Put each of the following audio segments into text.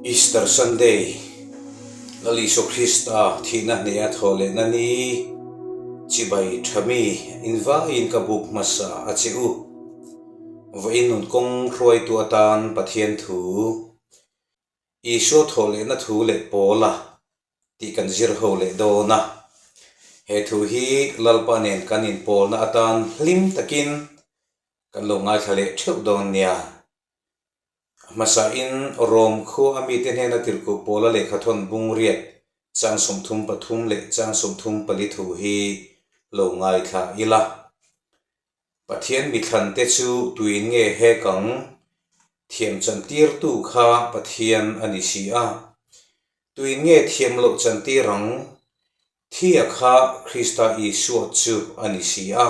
Easter Sunday, Lal Isua Krista thihna hneha thawh lehna ni, chibai tha mi invaiin ka buk hmasa a che u. Vawiin nun kawng hruaitu atan Pathian thu, Isua thawh lehna thu leh pawla tih kan zir ho leh dawn a. He thu hi Lalpa nen kan inpawlna atan hlim takin kan lo ngaithla leh theuh dawn nia. A hmasain Rom khua a mite hnena tirhkuh pawla lehkhathawn bungriat chang 33 leh chang 34 thu hi lo ngaithla ila. Pathian mithlante chu tuin nge hek ang? Thiam chantirtu kha Pathian a ni si a. Tuin nge thiam loh chantir ang? Thia kha Krista Isua chu a ni si a.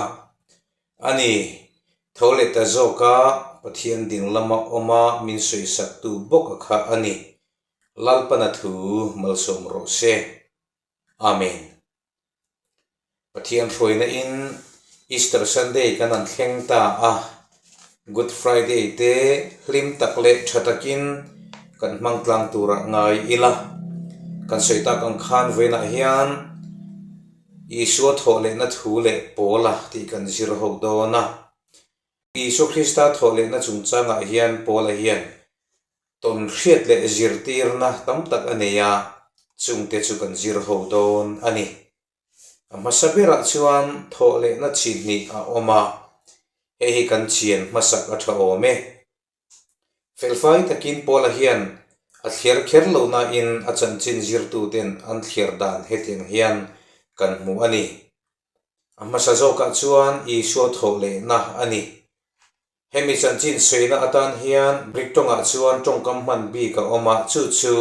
A ni, tho leh ta zawka Pathian ding lama awma min sawisaktu bawka kha a ni. Lalpana thu malsawm rawh se. Amen. Pathian hruaina in Easter Sunday kan an thleng ta a, Good Friday te hlim tak leh tha takin kan hmang tlang turah ngai ila. Kan sawi tak ang khan vawiinah hian Isua thawh lehna thu leh pawla tih kan zir ho dawn a. Isua Krista thawh lehna chungchangah hian Paula hian tawn hriat leh zirtirna tam tak a nei a, chungte chu kan zir ho dawn a ni. A hmasa berah chuan thawh lehna chi hnih a awm a, hei hi kan chian hmasak a tha awm e. Felfai takin Paula hian a thliar kher lo nain a chanchin zirtuten an thliar dan hetiang hian kan hmu a ni. A hmasa zawkah chuan Isua thawh lehna a ni. Hemi chanchin sawiina atan hian Greek tawngah chuan tawngkam hman bik a awm a, chu chu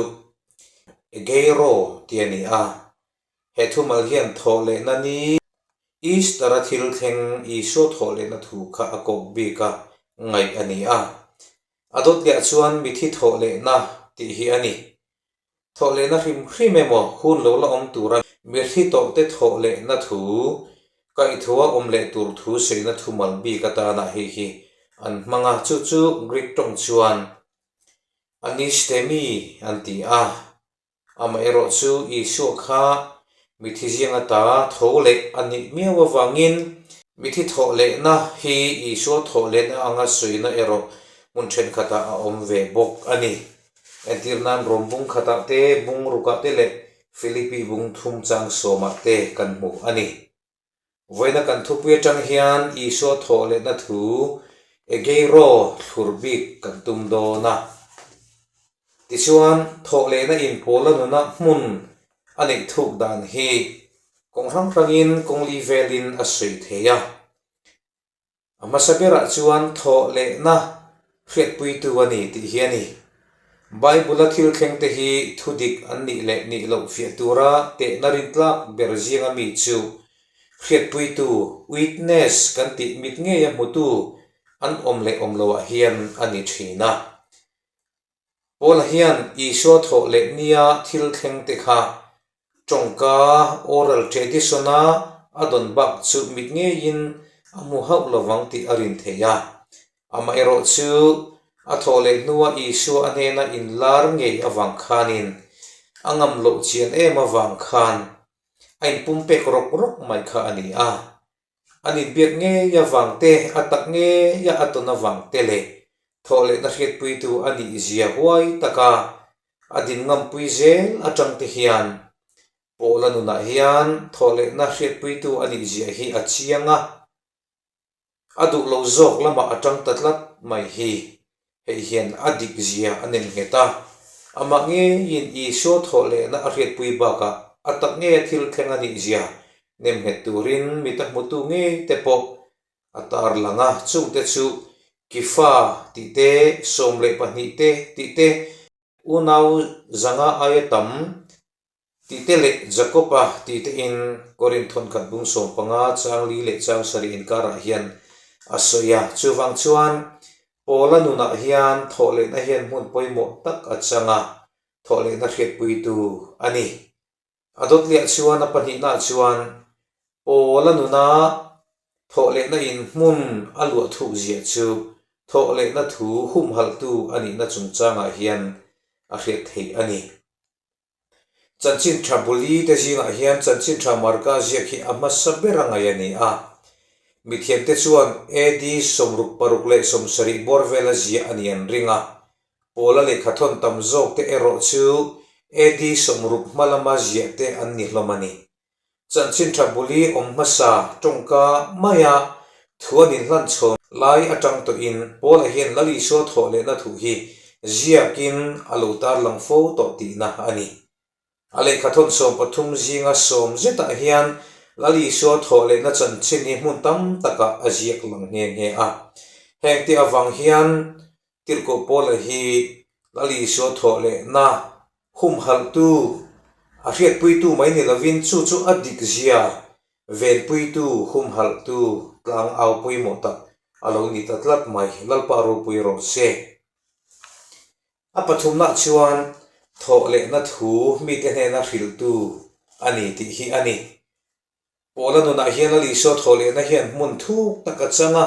egeiro tih a ni a. He thumal hian thawh lehna ni Easter-a thil thleng Isua thawh lehna thu kha a kawk bik a ngaih a ni a. A dawtliah chuan mithi thawh lehna tih hi a ni. Thawh lehna hrim hrim emaw hun lo la awm tura mihri tawhte thawh lehna thu, kaihthua awm leh tur thu sawiina thumal bik atana hei hi an hmang a, chu chu Greek tawng chuan anistemi an ti a. Amaherawh chu Isua kha mithi ziang ata tho leh a nih miau avangin mithi thawh lehna hi Isua thawh lehna anga sawina erawh hmun thenkhatah a awm ve bawk a ni. Entir nan Rom bung khatah te, bung rukah te leh Philippi bung thum chang sawmah te kan hmu a ni. Vawiina kan thupui atang hian Isua thawh lehna thu Egeiro thlur bik kan tum dawn a. Tichuan, thawh lehna inpawla nuna hmun a neih thuk dan hi kawng hrang hrangin kawng li velin a sawi thei a. A hmasa berah chuan thawh lehna hriatpuitu a ni tih hi a ni. Bible-a thil thlengte hi thu dik an nih leh nih loh fiah tura tehna rintlak ber zinga mi chu hriatpuitu, witness, kan tih mit ngeia hmutu an awm leh awm loah hian a ni thin a. Paula hian Isua thawh leh nia thil thleng te kha tawngka, oral tradition-a a dawn bak chu mit ngeiin a hmu hauh lovang tih a rin theih a. Amaherawh chu a thawh leh hnua Isua a hnena inlar ngei avang khanin a ngam loh chian em avang khan a inpumpek rawk rawk mai kha a ni a. An inbiak ngei avang te, a tak ngeia a tawn avang te leh thawh lehna hriatpuitu a nih zia huai taka a din ngampui zel atang te hian Paula nunah hian thawh lehna hriatpuitu a nih zia hi a chiang a. A duh lo zawk lamah a tang ta tlat mai hi. Hei hian a dik zia a nem nghet a, amah ngeiin Isua thawh lehna a hriatpui bakah a tak ngeia thil thleng a nih zia nem nghet turin mita hmutu ngei te pawh a tar lang a, chungte chu Kifa tih te, 12 te tih te, unau zanga aia tam Tite leh Jakob-a tite in Korinth thawnkhat bung 15 chang li leh chang sarih inkarah hian a sawi a. Chuvang chuan Paula nunah hian thawhlehna hian hmun pawimawh tak a chang a, thawhlehna hriatpuitu a ni. A dawtliah chuan a pahnihnaah chuan Paula nuna thawhlehna in hmun a luah thuk ziah chu thawhlehna thu humhalhtu a nihna chungchangah hian. a hriat theih a ni. Chanchin tha buli te zingah hian chanchin tha Marka ziak hi a hmasa ber a ngaih a ni a. Mithiamte chuan AD 66 leh 70 bawr vela ziah a ni an ring a. Paula lehkhathawn tam zawk te erawh chu AD 60 hma lama ziah te an ni hlawm a ni. Chanchin tha buli awm hmasa tawngka maia thu an inhlan chhawn lai atang tawhin Paula hian Lal Isua thawh lehna thu hi ziakin a lo tarlang fo tawh tihna a ni. A lehkhathawn 13 zinga sawm zetah hian Lal Isua thawh lehna chanchin hi hmun tam takah a ziak lang nghe nghe a. Hengte avang hian Tirhkoh Paula hi Lal Isua thawh lehna humhalhtu, a hriatpuitu mai ni lovin chu chu a dik zia venpuitu, humhalhtu tlang au pawimawh tak a lo ni ta tlat mai. Lalpa ropui rawh se. A pathumnah chuan thawh lehna thu mite hnena hrilhtu a ni tih hi a ni. Paula nunah hian Lal Isua thawh lehna hian hmun thuk tak a chang a.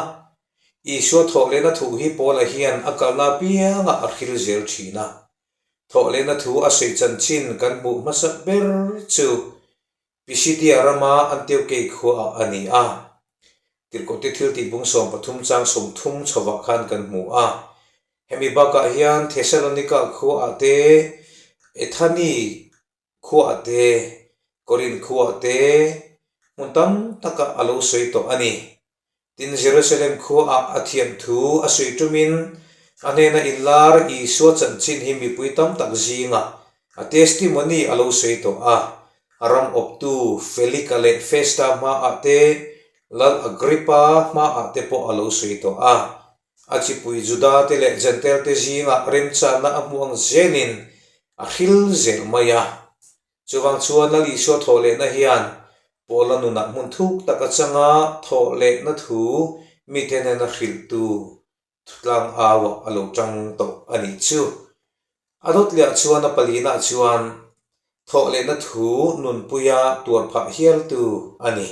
Isua thawh lehna thu hi Paula hian a kalna apiangah a hril zel thin a. Thawh lehna thu a sawi chanchin kan hmuh hmasa ber chu Pisidia rama Antiokei khuaah a ni a. Tirhkohte thil tih bung 13 chang 30 chhovah khan kan hmu a. Hemi bakah hian Thesalonika khuaah te, Ethani Khuah te, Korinth khuah te hmun tam takah a lo sawi tawh a ni. Tin, Jerusalem khuaah a thiam thu a sawi tumin a hnena inlar Isua chanchin hi mipui tam tak zingah a testimony a lo sawi tawh a. A ram awptu Felika leh Festa hmaah te, Lal Agrippa hmaah te pawh a lo sawi tawh a. A chipui Juda te leh Jentail te zingah remchanna a hmuh ang zelin a hril zel mai a. Chuvang chuan Lal Isua thawh lehna hian Paula nunah hmun thuk tak a chang a, thawh lehna thu mite hnena hrilhtu thutlang auah a lo tang tawh a nih chu. A dawtliah chuan a palinah chuan thawh lehna thu nunpuia tuar phah hialtu a ni.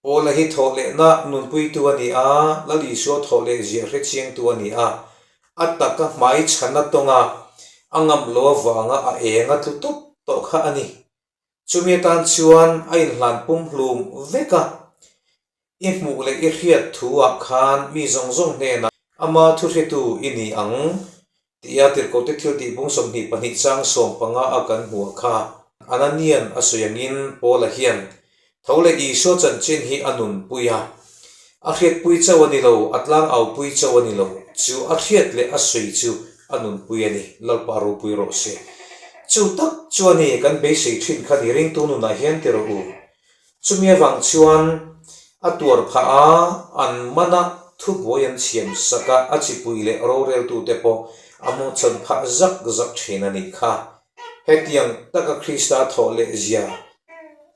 Paula hi thawh lehna nunpuitu a ni a, Lal Isua thawh leh ziah hre chiangtu a ni a. A taka hmai chhana tawnga a ngam lo avanga a eng a tlu tup tawh kha a ni. Chumi atan chuan a inhlan pumhlum vek a. I hmuh leh i hriat thu ah khan mi zawng zawng hnenah ama thuhretu i ni ang Tia tirhkohte thil tih bung 22 chang 15 a kan hmuh kha Ananian a sawi angin Paula hian tho leh Isua chanchin hi a nunpui a. A hriatpui chauh a ni lo, a tlang aupui chauh a ni lo, chu a hriat leh a sawi chu a nunpui a ni, Lalpa ropui rawh se. Chu tak chu a ni kan beisei thin kha ni ringtu nunah hian ti rawh u. Chumi avang chuan a tuar phah a, an man a, thubuai an chhiam sak a, a chipui leh roreltute pawh a hmuhchhawn phah zak zak thin a nih kha. Hetiang taka Krista thawh leh zia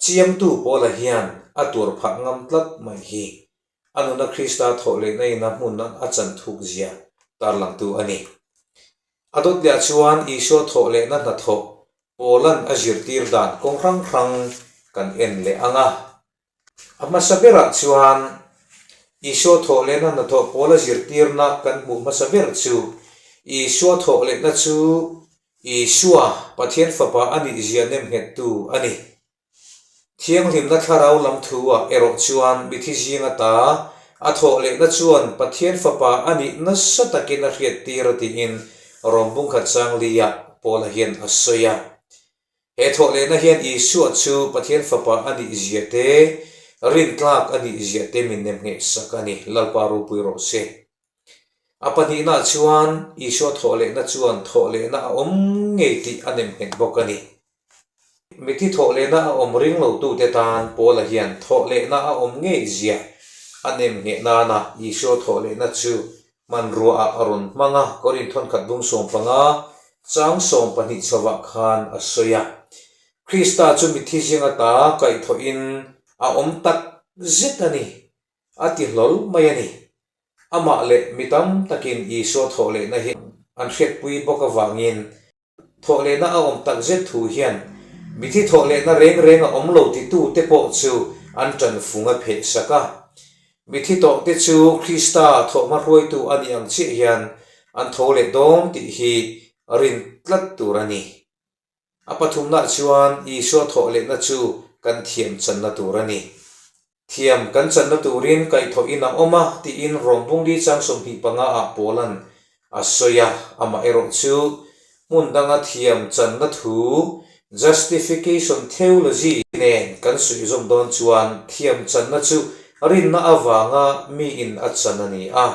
chiangtu Paula hian a tuar phah ngam tlat mai hi a nuna Krista thawh lehna in a hmun a chan thuk zia tarlangtu a ni. A dawtliah chuan Isua thawh lehna hnathawh Paula'n a zirtir dan kawng hrang hrang kan en leh ang a. A hmasa berah chuan Isua thawh lehna hnathawh Paula zirtirna kan hmuh hmasa ber chu Isua thawh lehna chu Isua, Pathian Fapa a nih zia nemnghettu a ni. Thianghlimna thlarau lam thu-ah erawh chuan mithi zing ata a thawh lehna chuan Pathian Fapa a nih nasa takin a hriattir a tiin Rom bungkhat chang li-ah Paula hian a sawi a. He thawh lehna hian Isua chu Pathian Fapa a nih zia te, rintlak a nih zia te min nemngheh sak a ni. Lalpa ropui rawh se. A pahnihnaah chuan Isua thawh lehna chuan thawh lehna a awm ngei tih a nemnghet bawk a ni. Mithi thawh lehna a awm ring lotute tan Paula hian thawh lehna a awm ngei zia a nemngheh nana Isua thawh lehna chu hmanruaah a rawn hmang a, Korinth thawnkhat bung 15 chang 12 chhovah khan a sawi a. Krista chu mithi zing ata kaihthawhin a awm tak zet a ni. A ti hlawl mai a ni. Amah leh mi tam takin Isua thawh lehna hi an hriatpui bawk avangin thawh lehna a awm tak zet thu hian mithi thawh lehna reng reng a awm lo titute pawh chu an ṭan fung a pheh sak a. Mithi tawhte chu Krista thawhhma hruaitu a nih ang chiah hian an tho leh dawn tih hi rin tlat tur a ni. A pathumnah chuan Isua thawh lehna chu kan thiam channa tur a ni. Thiam kan channa turin kaihthawhin a awm a tiin Rom bungli chang 25 ah Paula'n a sawi a, amaherawh chu hmun danga thiam channa thu justification theology nen kan suihzawm dawn chuan thiam channa chu rinna avanga miin a chan a ni a.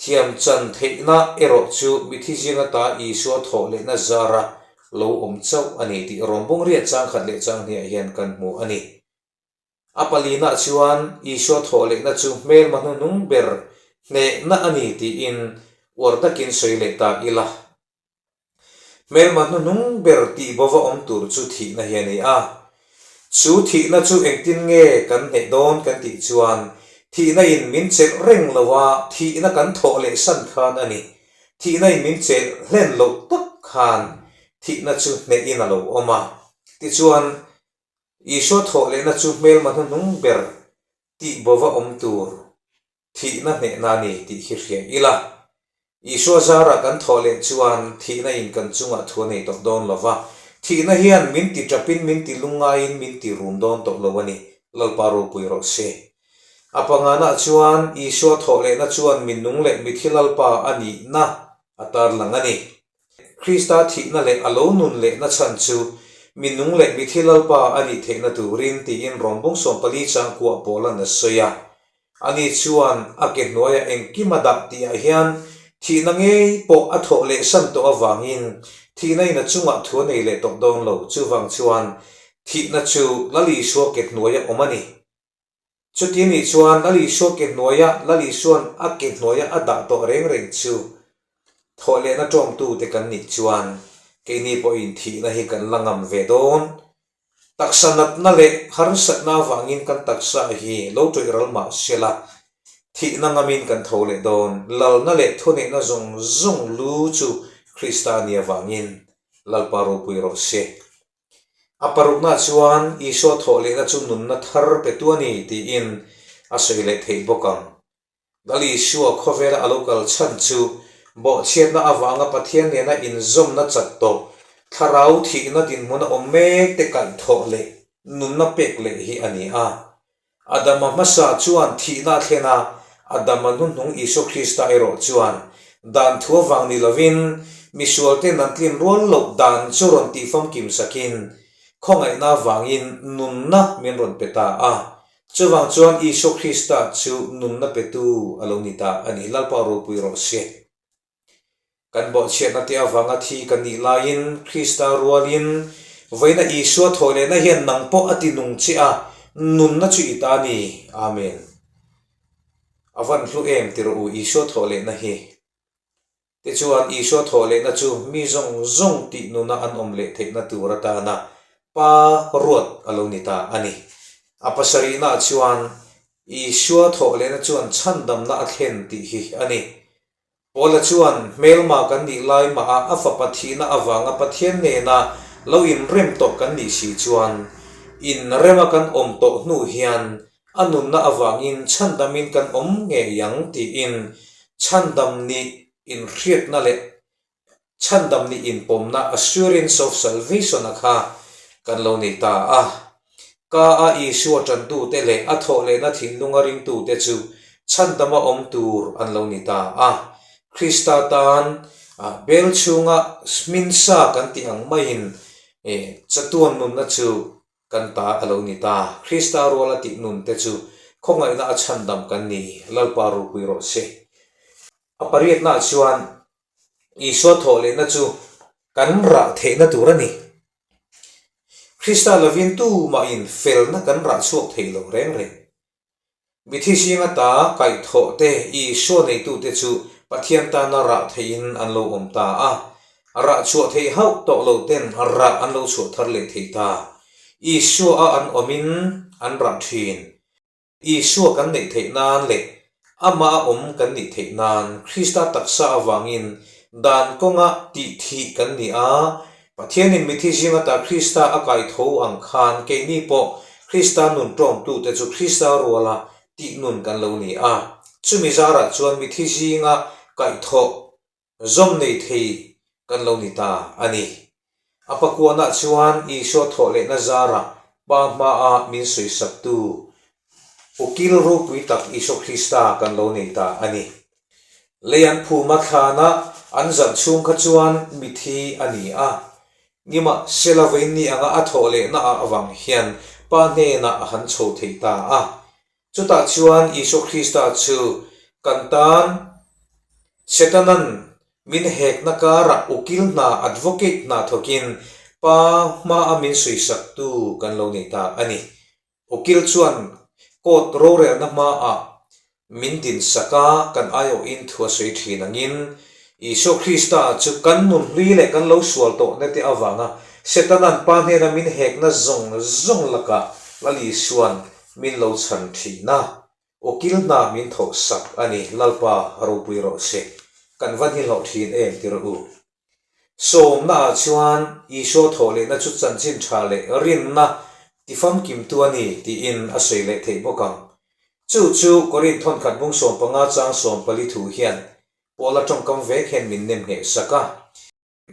Thiam chan theihna erawh chu mithi zinga ta Isua thawh lehna zara lo awm chauh a ni tih Rom bungriat chang khat leh chang hniah hian kan hmu a ni. A palinah chuan Isua thawh lehna chu hmelma hnuhnung ber hnehna a ni tiin uar takin sawi leh ta ila. Hmelma hnuhnung ber tih bova awm tur chu thihna hi a ni a. Chu thihna chu engtin nge kan hneh dawn kan tih chuan thihna in min chelh reng lo a, thihna kan thawh leh san khan a ni. Thihna in min chelh hlen loh tak khan thihna chu hnehin a lo awm a. Tichuan, Isua thawh lehna chu hmelma hnuhnung ber tih bova awm tur thihna hnehna a ni tih hi hria ila. Isua zarah kan thawh leh chuan thihna in kan chungah thu a nei tawh dawn lo va, thihna hian min ti tapin min ti lungngaiin min ti rum dawn tawh lo a ni, Lalpa ropui rawh se. A panganah chuan Isua thawh lehna chuan minung leh mithi Lalpa a nihna a tarlang a ni. Krista thihna leh a lo nun lehna chhan chu mi nung leh mi thi Lalpa a nih theihna turin tiin Rawmbung 14 chang kuah Paula'n a sawi a. Ani chuan a ke hnuaiah engkim a dah tihah hian thihna ngei pawh a thawh leh san tawh avangin thihna in a chungah thu a nei leh tawh dawn lo. Chuvang chuan thihna chu Lal Isua ke hnuaia awm a ni. Chuti nih chuan Lal Isua ke hnuaia Lal Isua'n a ke hnuaia a dah tawh reng reng chu thawh lehna tawngtute kan nih chuan keini pawhin thihna hi kan la ngam ve dawn. Taksa natna leh harsatna avangin kan taksa hi lo tawih ral mah se la, thihna ngamin kan tho leh dawn. Lalna leh thuneihna zawng zawng lu chu Krista a nih avangin Lalpa ropui rawh se. A parukna chuan Isua thawh lehna chu nunna thar pe tu a ni tiin a sawi leh theih bawk ang. Lal Isua khawvela a lo kal chhan chu bawhchhiatna avanga Pathian nena inzawmna chat tawh, thlarau thihna dinhmuna awm mek te kaihthawh leh nunna pek leh hi a ni a. Adama hmasa chuan thihna a thlen a, Adama hnuhnung Isua Krista erawh chuan dan thu avang ni lovin misualte'n an tlin rual loh dan chu rawn tihfamkim sakin khawngaihna avangin nunna min rawn pe ta a. Chuvang chuan Isua Krista chu nunna petu a lo ni ta a ni. Lalpa ropui rawh se. Kan bawhchhiatna te avanga thi kan nih laiin Krista rualin vawiina Isua thawh lehna hian nang pawh a ti nung che a, nunna chu i ta a ni. Amen. A van hlu em ti rawh u Isua thawh lehna hi. Tichuan Isua thawh lehna chu mi zawng zawng tih nuna an awm leh theihna tur atana Pa ruat a lo ni ta a ni. A pasarihnaah chuan Isua thawh lehna chuan chhandamna a thlen tih hi a ni. Paula chuan hmelma kan nih lai maha a fapa thihna avanga Pathian nena lo inrem tawh kan nih si chuan, inrema kan awm tawh hnu hian a nunna avangin chhandamin kan awm ngei ang tiin chhandam nih inhriatna leh chhandam nih inpawmna, assurance of salvation, a kha kan lo nei ta a. Ka a Isua tantute leh a thawhlehna thinlunga ringtute chu chhandama awm tur an lo ni ta a. Krista tan bel chhunga hminsa kan tih ang maiin chatuan nunna chu kan ta a lo ni ta. Krista ruala tih nunte chu khawngaihna a chhandam kan ni, Lalpa ropui rawh se. A pariatnaah chuan Isua thawhlehna chu kan rah theihna tur a ni. Krista lovin tumahin felna kan rah chhuak thei lo reng reng. Mithi zinga ta kaihthawh te Isua neitute chu Pathian tana rah theihin an lo awm ta a. Rah chhuah theih hauh tawh lo ten rah an lo chhuah thar leh thei ta. Isua a an awmin an rah thin. Isua kan neih theih nan leh amah a awm kan nih theih nan Krista taksa avangin dan kawnga tih thih kan ni a, Pathianin mithi zing ata Krista a kai tho ang khan keini pawh Krista nun tawngtute chu Krista ruala tih nun kan lo ni a, chumi zarah chuan mithi zinga kaihthawh zawm nei thei. kan lo ni ta a ni. A pakuanah chuan Isua thawhlehna zarah Pa hmaa min sawisaktu ukil ropui tak Isua Krista kan lo nei ta a ni. Lei an phuma thlana an zalh chhung kha chuan mithi a ni a. Nimahsela vawiin anga a thawhlehna ah avang hian Pa hnenah a han chho thei ta a. Chutah chuan Isua Krista chu kan tan Setanan min hekna karah ukil hna, advocate hna thawkin Pa hmaa min sawisaktu kan lo nei ta a ni. Ukil chuan court rorelna hmaah min dinsak a, kan aiawhin thu a sawi thin angin Isua Krista chu kan nun hlui leh kan lo sual tawhna te avanga Setana'n Pa hnena min hekna zawng zawng lakah Lal Isua'n min lo chhan thin a, ukil hna min thawhsak a ni, Lalpa ropui rawh se, kan va hnihlawh thin em ti rawh u. Sawmnaah chuan Isua thawh lehna chu chanchin tha leh rinna tifamkimtu a ni tiin a sawi leh theih bawk ang. Chu chu Korinth thawnkhat bung 15 chang 14 thu hian Paula tawngkam vek hian min nem ngheh sak a.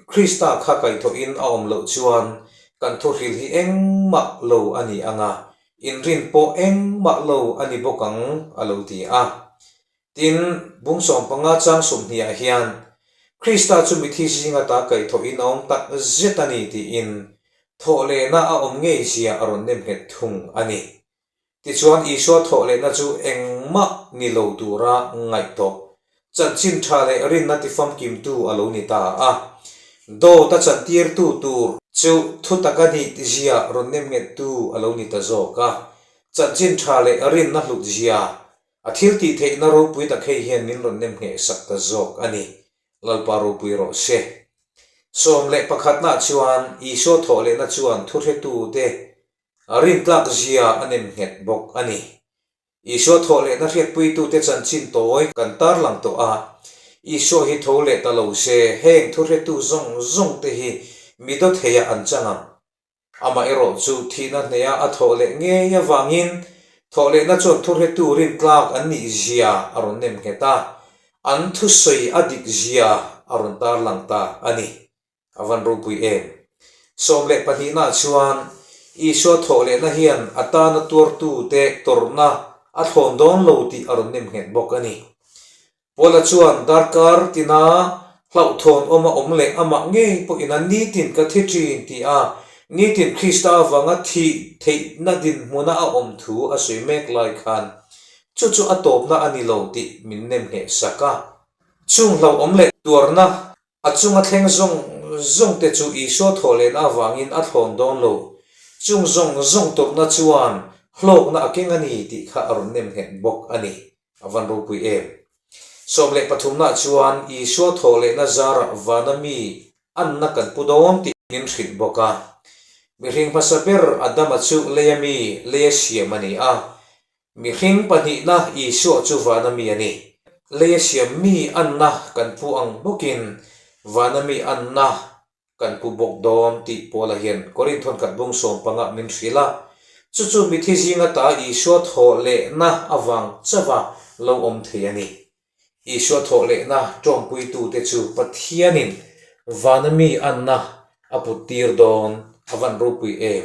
Krista kha kaihthawhin a awm loh chuan kan thuhril hi engmah lo a ni ang a, inrin pawh engmah lo a ni bawk ang a lo ti a. Tin, bung 15 chang 20 ah hian, Krista chu mithi zinga ta kaihthawhin a awm tak zet a ni tiin thawhlehna a awm ngei zia a rawn nem nghet thung a ni. Tichuan, Isua thawhlehna chu engmah ni lo tura ngaih tawh, chanchin tha leh rinna tifamkimtu a lo ni ta a. Dawt a chantirtu tur chu thutak a nih zia rawn nem nghettu a lo ni ta zawk a. Chanchin tha leh rinna hlut zia A thil tih theihna ropui tak hei hian min rawn nem ngheh sak ta zawk a ni. Lalpa ropui rawh se. 11 na chuan Isua thawh lehna chuan thuhretute rintlak zia a nem nghet bawk a ni. Isua thawh lehna hriatpuitute chanchin tawi kan tarlang tawh a, Isua hi tho leh ta lo se heng thuhretu zawng zawng te hi mi dawtheiah an chang ang. Amaherawh chu thihna hneha a thawh leh ngei avangin thawhlehna chuan thuhretu rintlak an nih zia a rawn nem nghet a, an thusawi a dik zia a rawn tarlang ta a ni. A van ropui em? 12 nah chuan Isua thawhlehna hian a tana tuartute tawrhna a thlawn dawn lo tih a rawn nem nghet bawk a ni. Paula chuan darkar tina hlauhthawn awm a awm leh amah ngei pawhin a nitin ka thi thin tih a, nitin Krista avanga thih theihna dinhmuna a awm thu a sawi mek lai khan chu chu a tawpna a ni lo tih min nem ngheh sak a. Chung hlauhawm leh tuarna A chunga thleng zawng zawng te chu Isua thawh lehna avangin a thlawn dawn lo. Chung zawng zawng tawrhna chuan hlawkna a keng a ni tih kha a rawn nem nghet bawk a ni. A van ropui em. 13 nah chuan Isua thawh lehna zarah vana mi anna kan pu dawn tih min hrilh bawk a. Mihring hmasa ber Adama chu leia mi leia siam a ni a. Mihring pahnihna Isua chu vana mi a ni. Leia siam mi anna kan pu ang bawkin vana mi anna kan pu bawk dawn tih Paula hian Korinth thawnkhat bung 15 min hrilh a. Chu chu mithi zinga ta Isua thawh lehna avang chauha lo awm thei a ni. Isua thawh lehna tawngpuitute chu Pathianin vana mi anna a put tir dawn a van ropui em?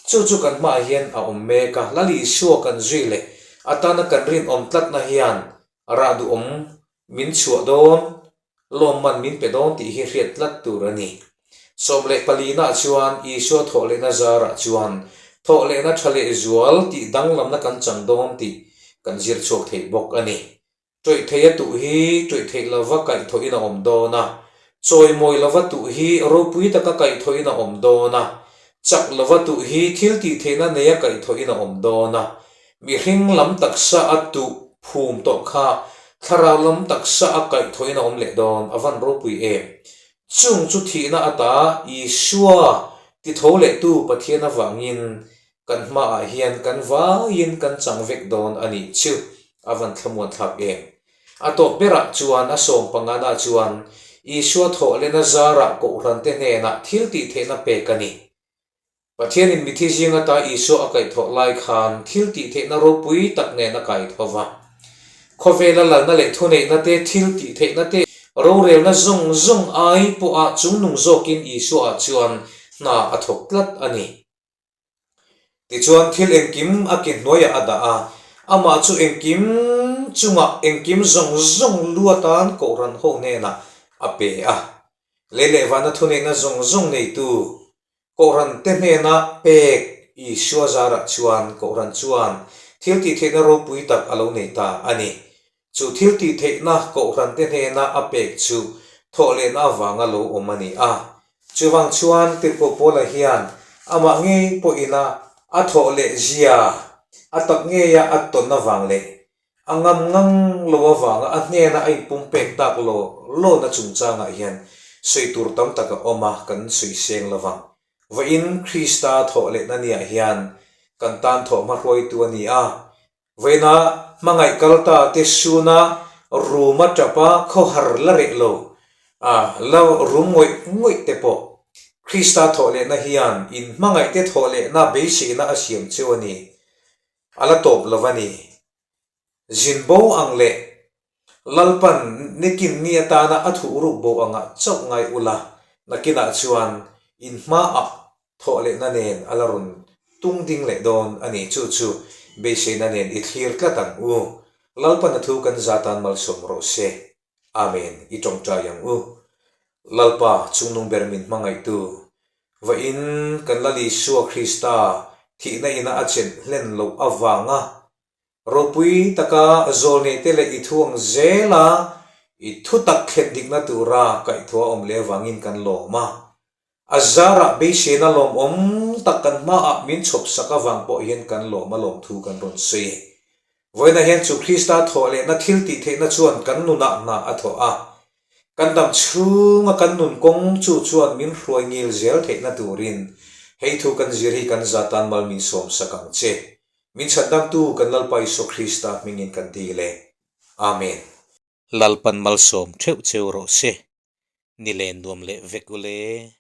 Chu chu kan hmaah hian a awm mek a, Lal Isua kan zui leh atana kan rinawm tlatna hian rah duhawm min chhuah dawn, lawmman min pe dawn tih hi hriat tlat tur a ni. 14 nah chuan Isua thawh lehna zarah chuan thawh lehna tha leh zual tih danglamna kan chang dawn tih kan zir chhuak thei bawk a ni. Tawih thei a tuh hi tawih theih lova kaihthawhin a awm dawn a, chawimawi lova tuh hi ropui taka kaihthawhin a awm dawn a, chak lova tuh hi thil tih theihna neia kaihthawhin a awm dawn a, mihring lam taksa a tuh phum tawh kha thlarau lam taksa a kaihthawhin a awm leh dawn, a van ropui em? Chung chu thihna ata Isua ti tho lehtu Pathian avangin kan hmaah hian kan vaiin kan chang vek dawn a nih chu a van thlamuan thlak em. A tawp berah chuan a 15 na chuan Isua thawhlena zarah kohhrante hnenah thil tih theihna pek a ni. Pathianin mithi zing ata Isua a kaihthawh lai khan thil tih theihna ropui tak nen a kaitho va. Khawvela lalna leh thuneihna te, thil tih theihna te, Rorelna zawng zawng ai pawha chungnung zawkin Isua chuan hna a thawk tlat a ni. Tichuan thil engkim a ke hnuaiah a dah a, amah chu engkim chungah engkim zawng zawng lu atan Kohhran ho hnenah a pe a. Lei leh vana thuneihna zawng zawng neitu Kohhran te hnena pek Isua zarah chuan Kohhran chuan thil tihtheihna ropui tak a lo nei ta a ni. Chu thil tihtheihna Kohhran te hnena a pek chu thawhlehna avanga lo awm a ni a. Chuvang chuan Tirhkoh Paula hian amah ngei pawhina a thawhleh zia a tak ngeia a tawn avang leh A ngam ngang lo avanga a hnena a inpumpek tak law lawna chungchangah hian sawi tur tam tak a awm a, kan sawi seng lo vang. Vawiin Krista thawh lehna niah hian kan tan thawh hmahruaitu a ni a, vawiina hmangaih kal ta te suna ruma tapa khawhar la reh lo a la rum ngawih ngawih te pawh Krista thawh lehna hian inhmangaih te thawh lehna beiseina a siam cheu a ni. A la tawp lo a ni. Zin bo ang leh Lalpan nikin ni atana a thuh ruk bo angah chauh ngai ula, nakinah chuan in hmaah thawh lehna nen a la rawn tung ding leh dawn a ni. Chu chu beiseina nen i thlir tlat ang u. Lalpan a thu kan zatan malsawm rawh se. Amen, i tawngtai ang u. Lalpa, chungnung ber min hmangaihtu, vawiin kan Lal Isua Krista thihna ina a chelh hlen loh avanga ropui taka zawlneite leh i thu ang zela i thutak thlen dikna tura kaihthawh a awm leh avangin kan lawm a. A zarah beiseina lawmawm tak kan hmaah min chhawp sak avang pawh hian kan lawm a lawmthu kan rawn sawi. Vawiinah hian chu Krista thawh lehna thil tih theihna chuan kan nunah hna a thawh a. Kan dam chhunga kan nun kawng chu chuan min hruai ngil zel theihna turin hei thu kan zir hi kan za tan mal min sawm sak ang che. Min chhandamtu kan Lalpa Isua Krista hmingin kan dil e. Amen. Lalpan malsawm theuh cheu rawh se. Ni len nuam leh vek ule.